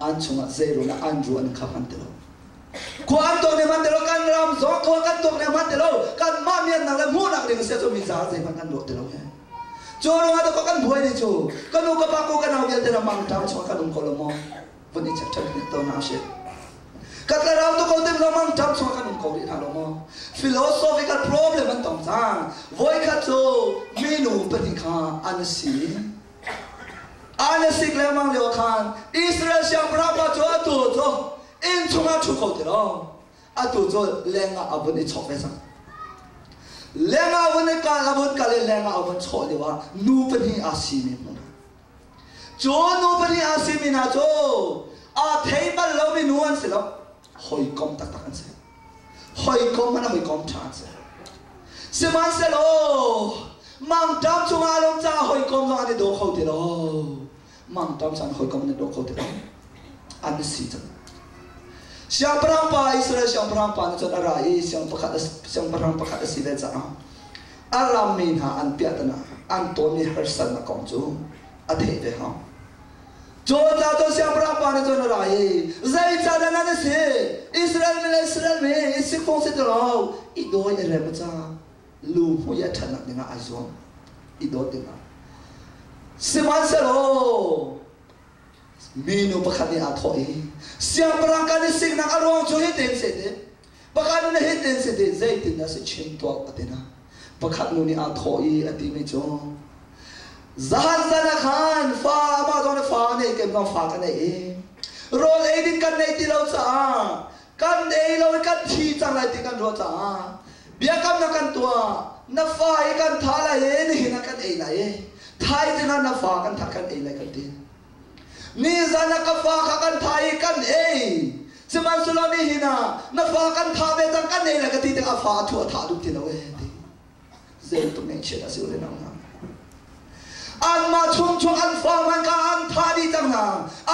An chungah zei ruangah an ruah ning kha hman ti lo. Khua an tuak ning hman ti lo, kan ram zong khua kan tuak ning hman ti lo, kanmah miannak le hmuhnak ding a si ahcun mi za zeihmanh kan ruah ti lo he. Cu ruangah dah kan buai ni cu ka nu ka pa ko ka nau vialte na mangṭam chungah kan um ko lo maw? Vun i check ṭhan hnik to hna usih. Ka tlarau tu ko tim lo mangṭam chungah kan um ko rih hna lo maw? Philosophical problem an tong cang. Voikhat cu minu pahnih kha an si. An sik lengmang lio khan Israel siangpahrang pa cu atu cu inn chungah ṭhu kho ti lo. Atu cu lengah a vun i chawk ve cang. Lengah a vun i kal, a vun kal i lengah a vun chawh lio ah nu pahnih aa simi hmu hna. Cu nu pahnih aa simi hna cu aa thei bal lomi nu an si lo. Hawikom taktak an si. Hawikom hmanh hawikom ṭha an si. Sihmanhsehlaw mangṭam cungah a lung caah hawikom zong an i daw kho ti lo. Mangṭam caan hawikom an i daw kho ti lo. An si cang. Siangpahrang pa Israel siangpahrang pa nih cun a ra i siangpahrang pakhat a si ve caah a rammi hna an piahtana an tawnmi harsatnak kong cu a theih ve hau. Cu ca cu siangpahrang pa nih cun a ra i zeicahdah nan i si? Israel mi le Israel mi i sikfong si ti lo i dawi i rem ca lu hmui a ṭhatnak dingah ai zuam i dawt dingah. Sihmanhsehlaw minu pakhat nih aa thawh i siangpahrang kan i siknak a ruang cu hitin si ti pakhat nih hitin si ti zeitin dah si chim tuah a ti na pakhat nu nih aa thawh i a timi cu zahan zan ah khan fa amah zong nih fa nei kem zong fa ka nei i rawl ei ding kan nei ti lo caah kan ei lo i kan thi cang lai ti kan ruah caah biakamnak kan tuah na fa hi kan tha lai i nihin ah kan ei lai i thaizing ah na fa kan tha kan ei lai kan ti nizan ah ka fa kha kan tha i kan ei sihmanhsehlaw nihin ah na fa kan tha ve cang kan ei lai ka ti tikah a fa a thu a tha duh ti lo e ti zeitluk ngaihchiat a si le nau hna anmah chung chung an fa man kha an tha dih cang hna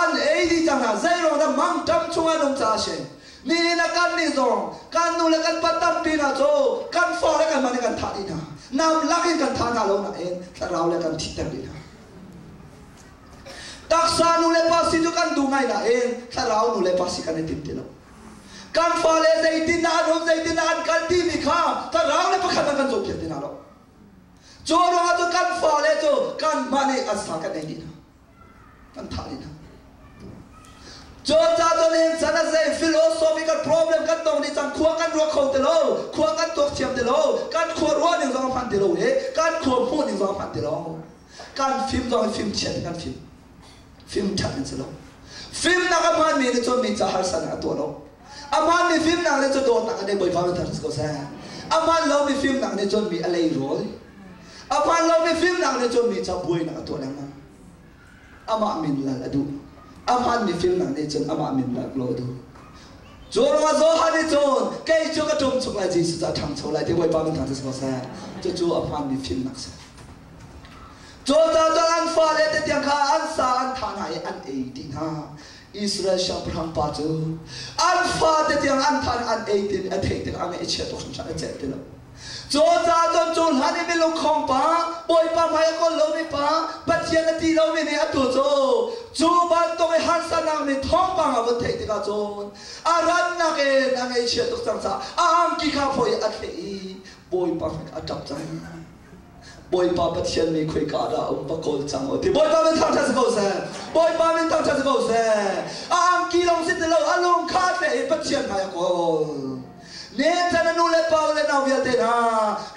an ei dih cang hna zeiruang dah mangṭam chung an um caah a si nihin ah kan nih zong kan nu le kan pa tampi hna cu kan fa le kan man in kan thah dih hna nam lak in kan thah hna lo nain thlarau le kan thihter dih hna taksa nu le pa si cu kan duh ngai nain thlarau nu le pa si kan i tim ti lo kan fale zeitin dah an um zeitin dah an kal timi kha thlarau le pakhat ah kan cawnpiak ti hna lo cu ruangah cu kan fale cu kanmah nih an sa kan ei dih hna kan thah dih hna Cucaah cun hin chan a zei philosophical problem kan tong dih cang khua kan ruak kho ti lo khua kan tuak thiam ti lo kan khua ruah ning zong a hman ti lo i kan khua hmuh ning zong a hman ti lo kan fim zong fim chiat in kan fim fim ṭhat in si lo fimnak a hmanmi nih cun mi ca harsanak a tuah lo a hmanmi fimnak nih cun dawtnak a nei Bawipa min thar si ko seh a hman lomi fimnak nih cun mi a leirawi a hman lomi fimnak nih cun mi ca buainak a tuah lengmang amah min lal a duh a hmanmi fimnak nih cun amah min lal lo a duh cu ruangah Johan nih cun kei cu ka ṭum chung lai Jesuh cu a ṭhangcho lai ti Bawipa min thang si ko seh cucu a hmanmi fimnak si Cucaah cun an fale te tiang kha an sa an thah hna i an ei dih hna. Israel siangpahrang pa cu an fate tiang an thah an ei ti a theih tikah a ngaih a chia tuk hringhran a celh ti lo. Cucaah cun cu hlan i milungkhawng pa, Bawipa hmai a kawl lomi pa, Pathian a ti lomi nih atu cu cu bantuk i harsanak nih thawngpang a vun theih tikah cun a rannak in a ngaihchia tuk cang caah a angki kha phawi a thleh i Bawipa hmai a ṭap cang. Bawipa Pathian mi khoika dah um va kawl cang u ti Bawipa min thangṭhat si ko seh Bawipa min thangṭhat si ko seh a angki lawng si ti lo a lung kha tle i Pathian hmai a kawl ne chan a nu le pa le nau vialte hna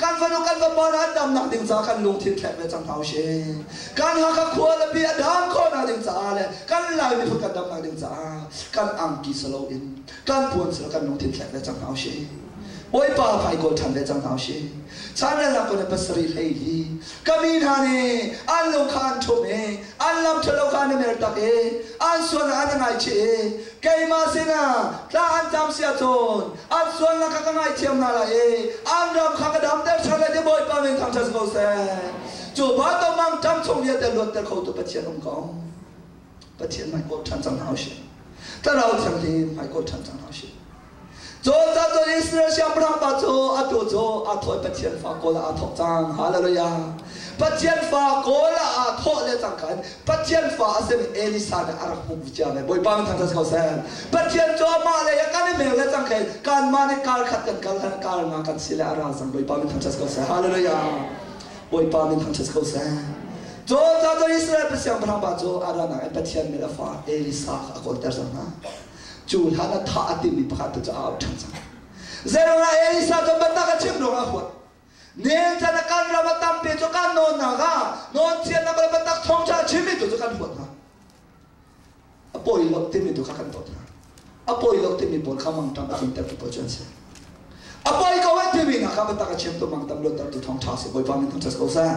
kan fanu kan fapa hna an damnak ding caah kan lungthin thlek ve cang hna usih kan Hakha khua le pi a dam khawhnak ding caah le kan Lai miphun kan damnak ding caah kan angki si loin kan puan si lo kan lungthin thlek ve cang hna usih Bawipa hmai kawl ṭhan ve cang hna usih. Chanrelnak kong pasarih hlei hi ka mi hna nih an lung kha an ṭhum i an lam ṭhalo kha an i mertak i an sualnak an i ngaichih i keimah sinah tla an cam si ahcun an sualnak kha ka ngaithiam hna lai i an ram kha ka damter ṭhan lai ti Bawipa min thangṭhat si ko seh. Cu bantuk mangṭam chung vialte luatter khotu Pathian um ko. Pathian hmai kawl ṭhan cang hna usih. Thlarau Thianghlim hmai kawl ṭhan cang hna usih. Cawn cun Israel siangpahrang pa cu atu cu aa thawh i Pathian fa kawl ah aa thawk cang. Hallelujah. Pathian fa kawl ah aa thawh le cangka in Pathian fa a simi Elisa nih a rak hmuh cia ve. Bawipa min thangṭhat si ko seh. Pathian cu amah lei ah kan i mel le cangka in kanmah nih kar khat kan kal hlan kar nga kan si le a ra cang. Bawipa min thangṭhat si ko seh. Hallelujah. Bawipa min thangṭhat si ko seh. Cun ca cu Israel siangpahrang pa cu a ranak in Pathian min a fa Elisa kha a kawlter cang hna. Cu hlan ah thah a timmi pakhat tu cu a auh ṭhan cang. Zeiruangah Elisa cu biatak a chim ruangah a huat. Nen can ah kan ram a tampi cu kan nawnnak ah nawnchiatnak le biatak thawngṭha a chimmi tu cu kan huat hna. A pawi lo timi tu kha kan dawt hna. A pawi lo timi pawl kha mangṭam a tluntertu pawl cu an si. A pawi ko ai timi hna kha biatak a chimtu mangṭam luattertu thawngṭha si. Bawipa min thangṭhat ko seh.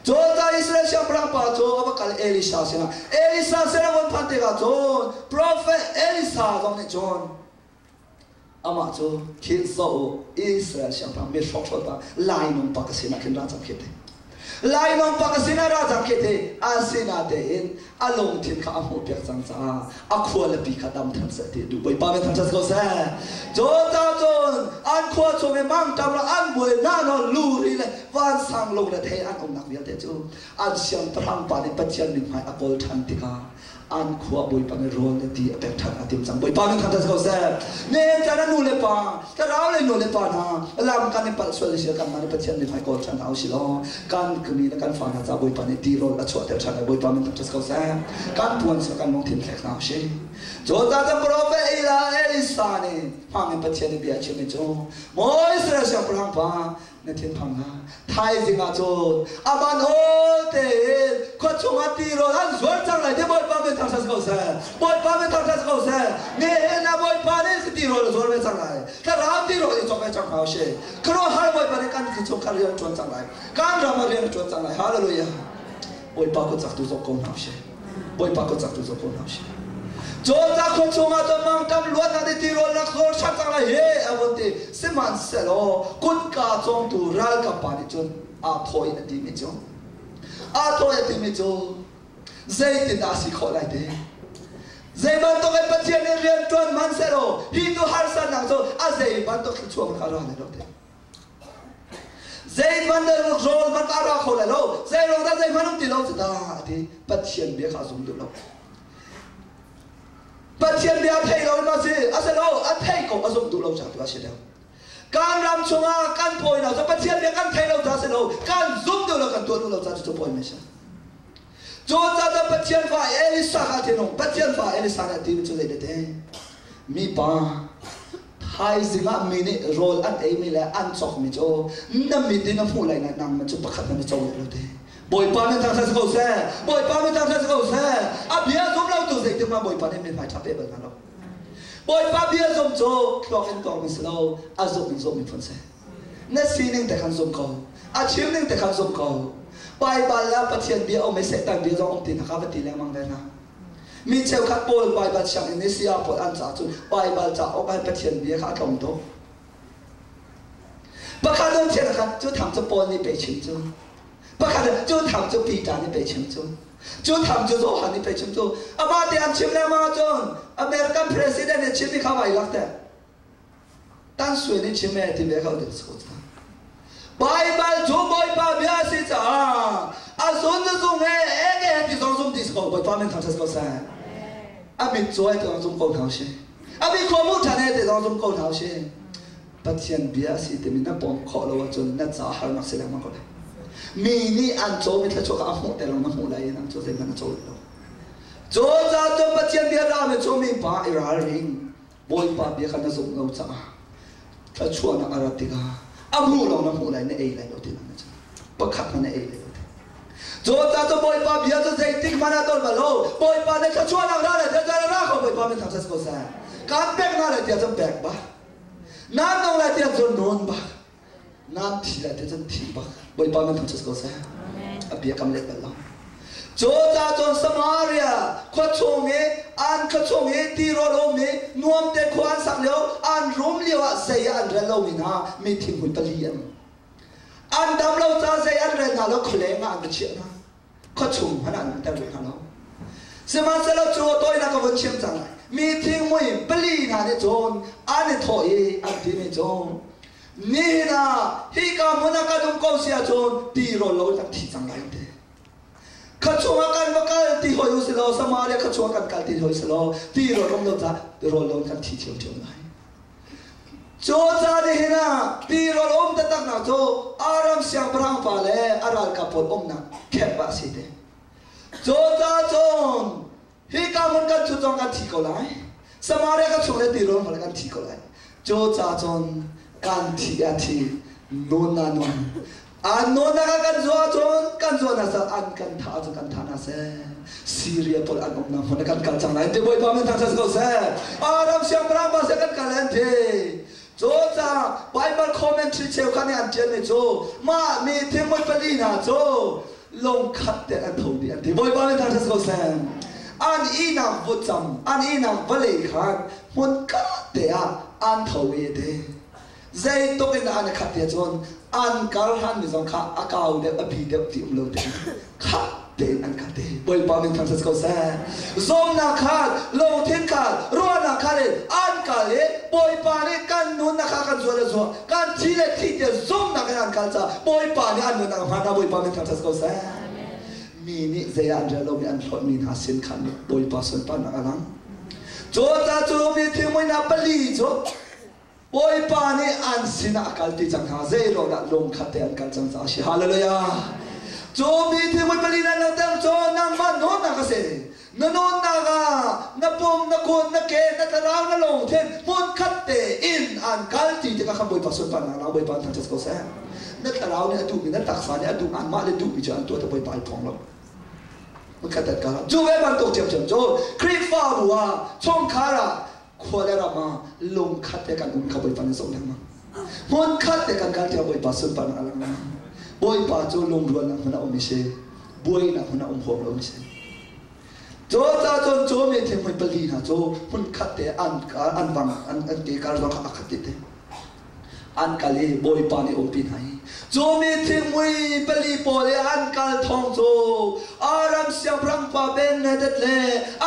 Cun ca Israel siangpahrang pa cu a va kal Elisha sinah. Elisha sinah von phan tikah cun profet Elisha zong nih cun amah cu khi zoh u Israel siangpahrang mi hrawkhrol pa lainawng pa ka sinah khin ra cang khi ti. Lainawng pa ka sinah ra cang khi ti. A sinah tein a lungthin kha a hmuhpiak cang caah a khualipi kha dam than seh ti a duh. Bawipa min thangṭhat ko seh. Cun ta cun an khua chung i mangṭam le an buai hna nawn luri le vansang lung le thei an umnak vialte cu an siangpahrang pa nih Pathian mithmai a kawl ṭhan tikah an khua Bawipa nih rawl le ti a pek ṭhan a tim cang. Bawipa min thangṭhat ko seh. Nihin caan ah nu le pa, thlarau le nu le pa hna lam kan i palh sual si kanmah nih Pathian mithmai kawl ṭhan hna usih law kan mi le kan fa hna ca Bawipa nih ti rawl a chuahter ṭhan lai. Bawipa min thangṭhat ko seh. Kan puan cu kan lungthin thlek hna usih. Cu ta cu profet Elijah Elisa nih hmang in Pathian nih bia a chimmi cu Maw Israel siangpahrang pa na thinphang hlah. Thaizing ah cun aman awl tein khua chungah tirawl an zuar cang lai ti Bawipa min thangṭhat ko seh. Bawipa min thangṭhat ko seh. Nihin ah Bawipa nih tirawl a zuar ve cang lai. Thlarau tirawl i cawk ve cang hna usih. Khuaruahhar Bawipa nih kan chungkhar rian a ṭuan cang lai. Kan ram ah rian a ṭuan cang lai. Hallelujah. Bawipa kut caktu zok ko hna usih. Bawipa kut caktu zok ko hna usih. Cawlca khua chungah cun mangṭam luatnak nih tirawl rak zuar ṭhan cang lai he a vun ti. Sihmanhsehlaw kutka cawngtu ralkap pa nih cun aa thawh i a timi cu aa thawh i a timi cu zeitindah a si khawh lai ti? Zei bantuk in Pathian nih rian ṭuan hmanhsehlaw hi tu harsatnak cu a zei bantuk thluachuah hmanh a ra lai lo ti. Zeihmanh rawl hmanh a ra kho lai lo. Zeiruang dah zeihmanh um ti lo cu dah a ti. Pathian bia kha a zum duh lo. Pathian bia a thei lo in a si. A si lo, a thei ko a zum duh lo caah tu a si deuh. Kan ram chungah kan pawi lo cu Pathian bia kan thei lo caah si lo, kan zum duh lo, kan tuah duh lo caah cu pawi mi a si. Cu caah Pathian fa Elisa kha thinung Pathian fa Elisa nih a ti mi cu zei te mi pa Thaizing ah mi nih rawl an eimi le an cawkmi cu na mit in a hmuh lai nain nangmah cu pakhat hmanh na co lai lo ti. Bawipa min thangṭhat si ko seh! Bawipa min thangṭhat si ko seh! A bia zum lo tu zeitik hmanh Bawipa nih mithmai ṭha pe bal hna lo. Bawipa bia zum cu thluak in tuakmi si lo, a zumh in zumhmi phun si. Na sining te khan zum ko. A chim ning te khan zum ko. Baibal ah Pathian bia um i Satan bia zong um ti hna kha va ti lengmang ve hna. Mi cheukhat pawl Baibal sianginn i saya pawl an caah cun Baibal cauk ah Pathian bia kha a tlawm tuk. Pakhat an thian kha cu tham cu Paul nih pei chim cu. Pakhat cu tham cu Peter nih pei chim cu. Cu tham cu Johan nih pei chim cu. Amah te an chim lengmang ahcun American president nih chimmi kha vai lak te. Tan sui nih chim e ti ve kho ding so ca. Baibal cu Bawipa bia a si caah a zun na zung he enge he ti zong zum ti si ko Bawipa min thangṭhat ko seh. A mit cuai ti zong zum ko hna usih. A mit khua mu ṭhan he ti zong zum ko hna usih. Pathian bia a si timi na pom khawh lo ahcun na ca harnak si lengmang ko lai. Mi nih an cawmi thluachuah kha a hmuh te lawng na hmuh lai i nang cu zeihmanh na caw lo. Cu caah cun Pathian bia rami cu mi pa i ralring. Bawipa bia kha na zumh lo caah thluachuahnak a rat tikah a hmuh lawng na hmuh lai na ei lai lo ti na cu pakhat hmanh na ei lai lo ti cu ca cu Bawipa bia cu zeitik hmanh ah dol bal lo Bawipa nih thluachuahnak ra lai tiah ra ko Bawipa min thangṭhat ko seh kaan pek na lai tiah cun pek ba nan nung lai tiah cun nun ba Nan thi lai te cun thi bak. Bawipa min thangṭhat ko seh. A bia kam let bal lo. Cu ca cun Samaria khua chung i an khua chung i tirawl um i nuam te khua an sak lio an rum lio ah zei ah an rel lomi hna mi thinghmui pali an um. An dam lo ca zei an rel hna lo khualeng ah an va chiah hna. Khuachung hmanh ah an umter rih hna lo. Sihmanhsehlaw cu a tawinak ka vun chim cang lai. Mi thinghmui pali hna nih cun an i thawh i an timi cu. Nihin ah hika hmun ah kan um ko si ahcun ti rawl lo in kan thi cang lai an ti. Kha chungah kan va kal ti hoi u si law Samaria kha chungah kan kal ti hoi si law ti rawl um lo caah rawl lo in kan thi ṭhiamṭhiam lai. Cu ca nihin ah ti rawl um taktaknak cu Aram siangpahrang pa le a ralkap pawl umnak camp ah a si te. Cu ca cun hika hmun kan ṭhut zong kan thi ko lai. Samaria ka chung le ti rawl hmanh kan thi ko lai. Cu ca cun kan thi a thi nun na nun. An nun na kan zuah cun kan zuah na seh an kan thah cun kan thah na seh. Syria pawl an umnak hmun kan kal cang lai ti Bawipa min thangṭhat ko seh. Aram siangpahrang pa seh kan kal an ti. Cu ca Bible commentary cheukhat nih an ṭialmi cu mah mi thingmui pali hna cu lungkhat te an tho dih an ti. Bawipa nih thangṭhat ko seh. An ihnak vutcam, an ihnak vawlei khan hmun khat te ah an tho i ti. Zeitluk in an i khat te cun an kar hlan mi zong kha a kau deuh, a bi deuh ti um lo te khat tein an kal te. Bawipa min thangṭhat ko seh. Zawmnak khan, lungthin khan, ruahnak khan in an kal i Bawipa nih kan nunnak kha kan zual le zuah, kan thi le thi te zumnak in an kal caah Bawipa nih an nunnak a hmaan hna. Bawipa min thangṭhat ko seh. Mi nih zei ah an rel lomi an hlawtmi hna sin khan Bawipa sunparnak a lang. Cu ca cu mi thingmuinak pali cu Bawipa nih an sinah a kalpi cang hna. Zeiruangdah lungkhat te an kal cang caah a si. Hallelujah. Cu mi thingmui pali nan langhter cu nangmah nawnnak a si. Na nawnnak ah na pum, na kut, na ke, na thlarau, na lungthin hmunkhat tein an kal ti tikah khan Bawipa sunparnak lang Bawipa thangṭhat ko seh. Na thlarau nih a duhmi, na taksa nih a duh, anmah le duhmi cu an tuah te Bawipa ai phuang lo. Hmunkhat an kal. Cu ve bantuk ṭhiamṭhiam cu Khrihfabu ah, chungkhar ah khua le ram ah lungkhat te kan um kha Bawipa nih zoh lengmang. Hmunkhat te kan kal tiah Bawipa sunparnak a lang lengmang. Bawipa cu lungrualnak hmun a um i si, buainak hmun a um huam lo mi si. Cu ca cun cu mi thing pali hna cu hmunkhat te an an vang an an ke kar zong kha a khat te. An kal i Bawipa nih umpi hna i cu mi thingmui pali pawl i an kal thawng cu Aram siangpahrang pa Ben-hadad le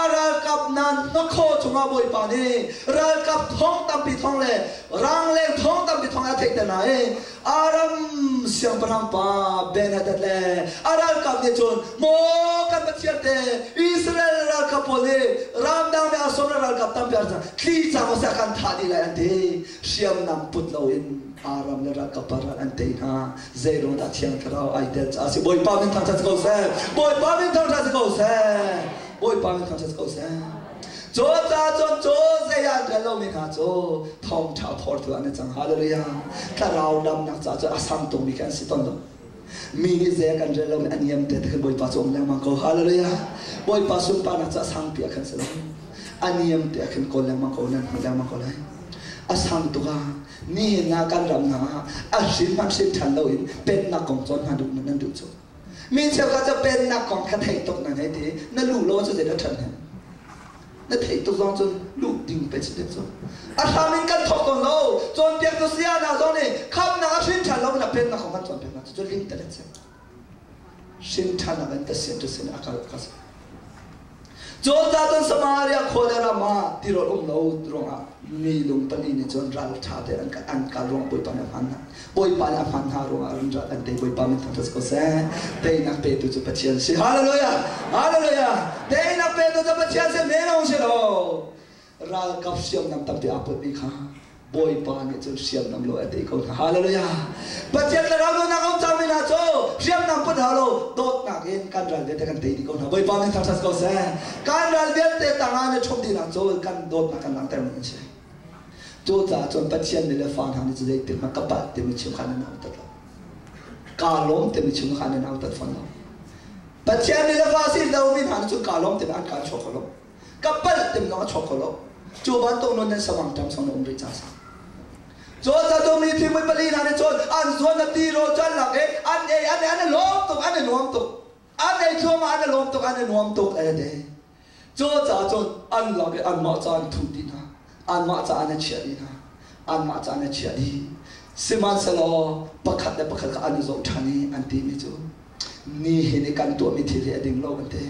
a ralkap hna hnakhaw chungah Bawipa nih ralkap thong tampi thawng le rangleng thong tampi thawng a theihter hna i Aram siangpahrang pa Ben-hadad le a ralkap nih cun, "Maw kan Pathian te, Israel ralkap pawl nih ramdang mi Assur ralkap tampi an tli cang seh kan thah dih lai," an ti. Hriamnam put loin Aram le ralkap pa ral an tei hna. Zeiruang dah Thiang Thlarau ai tel caah a si. Bawipa min thangṭhat si ko seh. Bawipa min thangṭhat si ko seh. Bawipa min thangṭhat si ko seh. Cu ca cun cu zei ah an rel lomi hna cu thawngṭha phortu an i cang. Hallelujah. Thlarau damnak caah cun a sang tukmi khi an si tawn lo. Mi nih zei ah kan rel lomi a niam te te khan Bawipa cu um lengmang ko. Hallelujah. Bawipa sunparnak cu a sangpi ah khan si lo. A niam te ah khan kawl lengmang ko nan hmu lengmang ko lai. A sang tuk ah nihin ah kan ram hna ah a hrin hmanh hrin ṭhan loin pennak kong cawn hna duh nan duh cu. Mi cheukhat cu pennak kong kha theih tuk nan hei ti na luh lo cu zei dah ṭhan hen. Na theih tuk zong cun luh ding pe si cu. A hram in kan thawk tawn lo. Cawnpiaktu saya hna zong nih khamnak a hrin ṭhan lo na pennak kong kan cawnpiak hna cu ling telet si. Hrin ṭhan in ta sin tu sin a kal ka si. Cawnta cun Samaria khua le ram ah tirawl um lo ruangah mi lung pali nih cun ral ṭha te an an kal ruang Bawipa nih a hman hna. Bawipa nih a hman hna ruangah an ral an tei Bawipa min thangṭhat ko seh. Teinak petu cu Pathian si. Hallelujah! Hallelujah! Teinak petu cu Pathian si men si lo. Ralkap hriamnam tampi aa putmi kha Bawipa nih cun hriamnam lo a tei ko hna. Hallelujah! Pathian thlarau nunnak a um cangmi hna cu hriamnam put hau lo dawtnak in kan ral vialte kan tei dih ko hna. Bawipa nih thangṭhat ko seh. Kan ral vialte tangah na ṭhum dihnak cu kan dawtnak kan langhtermi an si. Cucaah cun Pathian mi le fa hna nih cu zeitik hmanh ka palh timi chim kha nan autat lo. Kaa lawm timi chim kha nan autat fawn lo. Pathian mi le fa si lomi hna nih cun kaa lawm timi an kaan chuak kho lo. Ka palh tim zong a chuak kho lo. Cu bantuk nun nan samang ṭam song na um rih ca sa. Cun tu mi thimui pali hna nih cun an zuan na ti rawl cu an lak i an ei an ei an i lawm tuk an i nuam tuk an ei thluahmah an i lawm tuk an i nuam tuk an ti. Cu caah cun an lak i anmah ca an thuh dih hna anmah ca an i chiah dih hna anmah ca an i chiah dih. Sihmanhsehlaw pakhat le pakhat kha an i zoh ṭhan i an timi cu ni hi ni kan tuahmi thil hi a ding lo an ti.